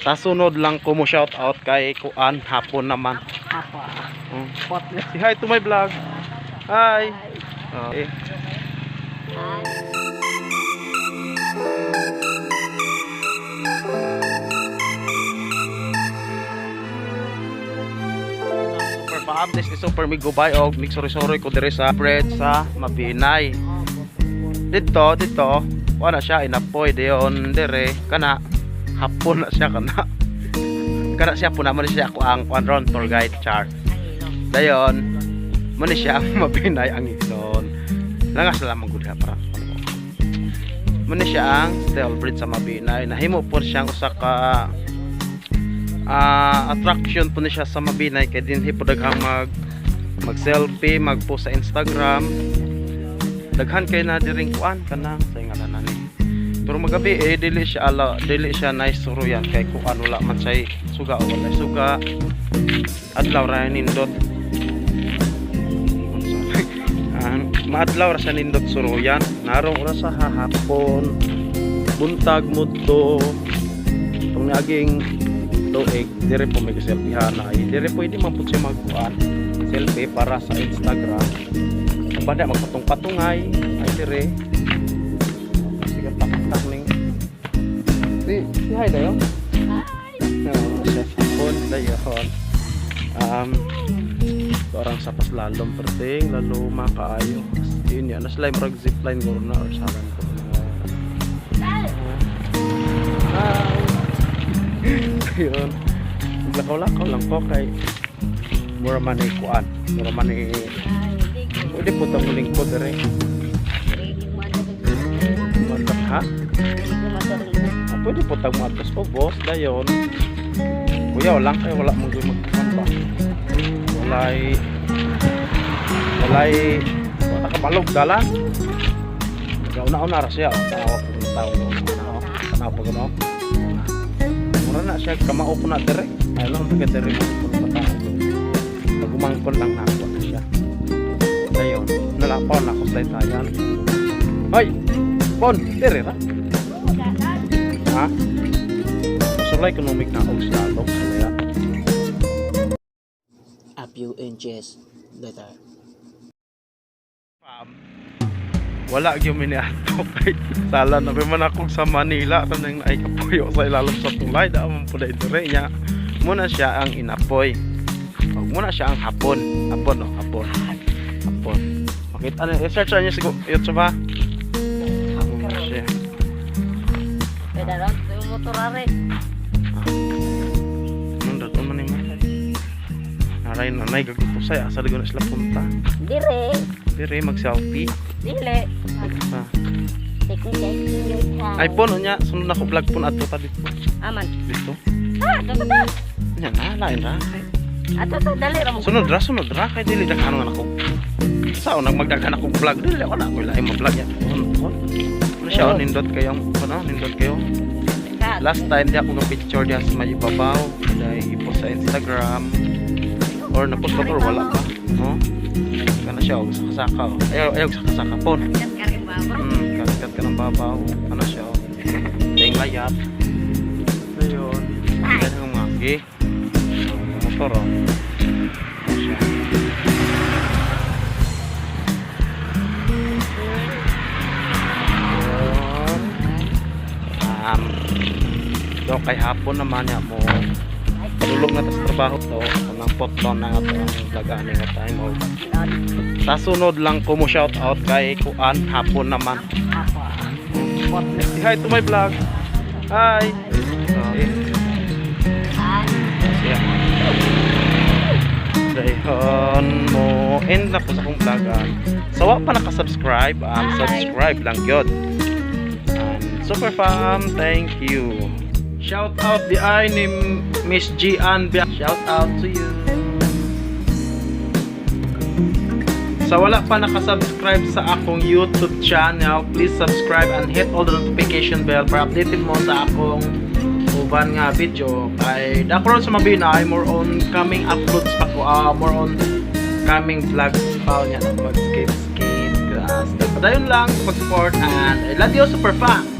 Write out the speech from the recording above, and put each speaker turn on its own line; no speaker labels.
Sa sunod lang ko mo shout out kay kuan, hapon naman.
Apo. Pot.
Say hi to my vlog. Hi. Okay.
Hi.
Super fam, this is Super Migo Bayog. Migsuri-suri ko dire sa bread sa Mabinay. Dito, dito, wala siya inapoy diyon dire kana hapon na siya kana. Kana siya po naman siya ako ang kuan ron tour guide char. Dayon, mo ni siya ang Mabinay ang hilon. Langas na lamang gud ha para. Mo ni siya ang steel bridge sa Mabinay. Nahimo po siyang usa ka attraction po ni siya sa Mabinay kay dinhi po daghang mag selfie, mag-post sa Instagram. Daghan kay na diring kuan kanang sa ngalan ni. Pero magabi eh dili siya ala, dili siya nice suruyan kay kuan wala man siya suga o wala suga. Adlaw ra nindot. Ang maadlaw ra siya nindot suruyan. Narong oras sa hahapon. Buntag mo to. Itong naging tuig dire po may selfie ay dire pwede man pud siya magkuan selfie para sa Instagram. Ang banda magpatong-patungay ay dire sige tak ning si hi dayo.
Hi.
No, siya hapon dayon parang sa paslalom perting lalo makaayo yun yan nas slime rag zipline guro na or saran ko na. Hi. Ayun. Lakaw-lakaw lang ko kay mura man ay kuan. Mura man ay pwede po tang lingkod dire. Matak ha? Ah, pwede po tang matos po boss dayon. Kuya lang kay wala mong magkuan ba. Walay walay wala kabalog dalan. Gauna-una ra siya. Oh. Tanawa po ng tao. Tanawa. Tanawa po gano. Mura na siya kamao po na dire. Ay lang taga dire mo po na tao. Pag umangkon lang na ako na siya. Dayon, nalapaw na ako sa itayan. Hoy! Pon, dire ra. Ha? Sulay kuno mig naog sa alok sa
A few inches later.
Fam. Wala gyud mi niadto kay sala na man ako sa Manila tanang naay kapuyo sa ilalom sa tulay da man pud dire nya. Muna siya ang inapoy. Og muna siya ang hapon. Hapon oh, hapon. Hapon. Makita na i-search niyo sa YouTube ha. Muna siya.
Pwede lang, motor are.
Anong daton man nimo? Aray nanay gagutusay asa dagon na sila punta.
Dire.
Dire mag-selfie.
Dili.
Ah.
Taking taking your time.
Ay po no nya sunod na ko vlog po na ato ta dito.
Aman.
Dito.
Ah, ato to.
Nya na lain ra.
Ato to, dali ra mo.
Sunod ra kay dili daghan nga nako. Sa unang magdaghan akong vlog dili ako na ako lain ma-vlog ya. Ano siya oh, nindot kayo ano nindot kayo. Last time di ako ga picture diha sa may ibabaw dahil ipost sa Instagram or na-post ba to or wala pa. No? Kana siya og saka-saka. Oh. Ayaw ayaw saka-saka pon. Kat ka ng babaw. Ano siya oh. Dahil layat. Ayun. Ganun ang magi. Motor oh. Ano siya. Ayun. So kay hapon naman niya mo padulog na tas trabaho to kanang potlon na nga to ang vlog ani nga time oh. Sa sunod lang ko mo shout out kay kuan hapon naman. Say hi to my vlog. Hi. Okay. Siya. Dayon mo end na po sa akong vlog. So wa pa naka-subscribe, subscribe lang gyud. Super fam, thank you. Shout out di ay ni Miss G Ann. Shout out to you. Sa wala pa nakasubscribe sa akong YouTube channel, please subscribe and hit all the notification bell para updated mo sa akong uban nga video. Kay dako ron sa Mabinay, more on coming uploads pa ko, more on coming vlogs pa niya mag skate skate. Padayon lang pag-support and I love you super fan.